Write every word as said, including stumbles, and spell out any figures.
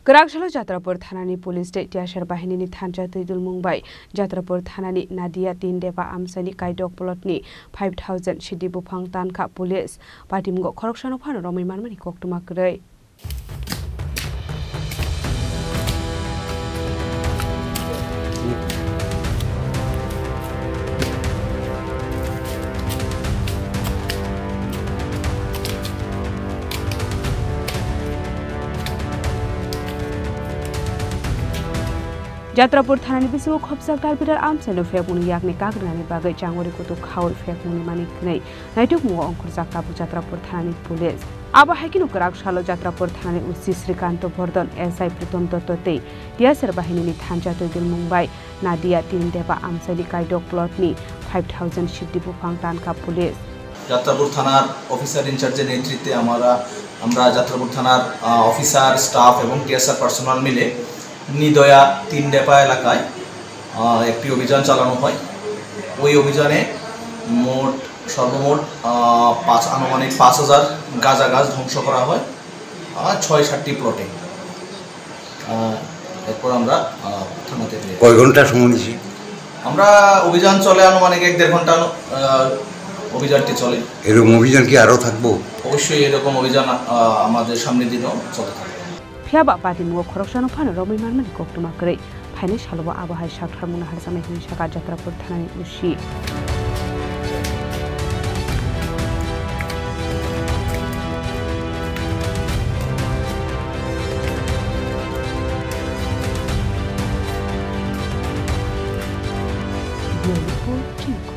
Kwrak salo Jatrapur thanani police tei T S R bahinini thansa twi dulmung bai Jatrapur thanani Nadia tin deba amchaini kaidok plotni five thousand sidi buphang tankha police. Patimungo khoroksano phano romwi manmani koktwma kwrwi. Jatrapur thanani bisingo khopjak tarbiral amchaino phekmungni yakni kagrwnani bagwi changori kutuk khaui phekmungni mani kwnwi naitukmungo ongkhorjak tabuk Jatrapur thanani police. Abo hai kheno kwrak salo Jatrapur thanani O C Srikanto Bordon, S I Pritom Dotto tei T S R bahinini thansa twi dulmung bai Nadia tin deba amchaini kaidok plotni five thousand sidi buphang tankha police. Jatrapur থানার অফিসার ইনচার্জের নেতৃত্বে আমরা আমরা যাত্রাপুর থানার আহ, officer, staff এবং TSR personal মিলে নিদয়া তিন ডেপা এলাকায় আহ, একটি অভিযান চালানো হয়। ওই অভিযানে মোট সর্বমোট আহ, পাঁচ আনুমানিক পাঁচ হাজার গাঁজা গাছ ধ্বংস করা হয় আহ, ছয় সাতটি প্লটে। আহ, এরপর আমরা আহ, থানাতে ফিরে আসি। কয় ঘন্টা সময় নিছে? আমরা অভিযান চলে আনুমানিক এক দেড় ঘন্টা আহ, অভিযানটি চলে। এরকম অভিযান কি আরো থাকবো? অবশ্যই এরকম অভিযান আহ, আমাদের সামনের দিনও চলতে থাকবে। Phiya ba patimungo khoroksano phano romwi manmani koktwma kwrwi. Phainai salo bo abo hai saktharmungno harjaknai hwnwi sakha Jatrapur thanani O C. Bureau Report, Chini Khobor.